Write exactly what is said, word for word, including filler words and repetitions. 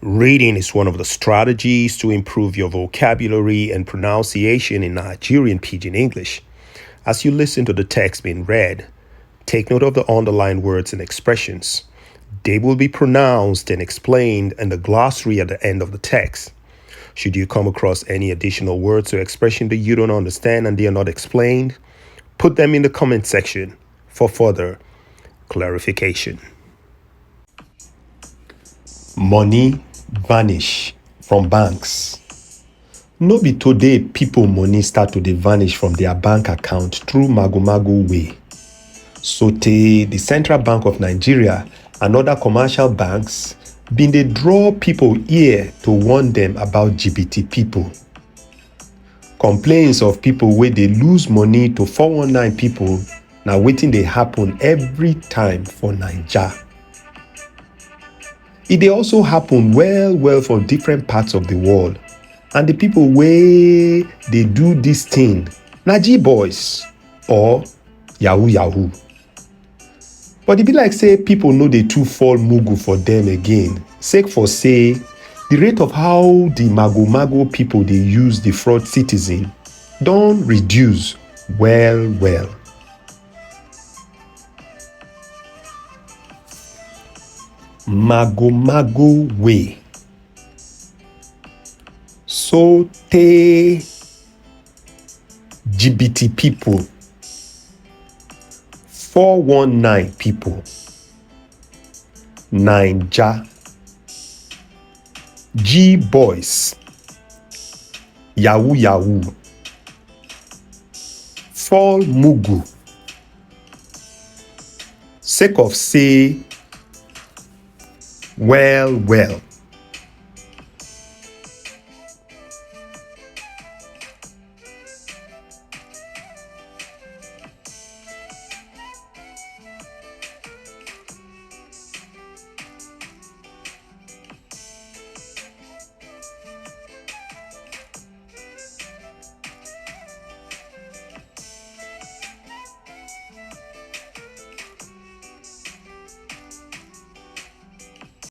Reading is one of the strategies to improve your vocabulary and pronunciation in Nigerian Pidgin English. As you listen to the text being read, take note of the underlined words and expressions. They will be pronounced and explained in the glossary at the end of the text. Should you come across any additional words or expression that you don't understand and they are not explained, put them in the comment section for further clarification. Money vanish from banks. No be today people money start to dey vanish from their bank account through magomago way. Sotey the Central Bank of Nigeria and other commercial banks bin dey draw people ear to warn dem about G B T people. Complaints of people wey dey lose money to four one nine people na wetin dey happen every time for Naija. E dey also happen well well for different parts of the world, and the people wey dey do this thing na G boys or yahoo yahoo. But e be like say people no dey too fall mugu for them again, sake for say the rate of how the mago mago people dey use the fraud citizen don reduce well well. Mago mago way. Sotey G B T people, four one nine people, Naija, G boys, yahoo yahoo, fall mugu, sake of say well well.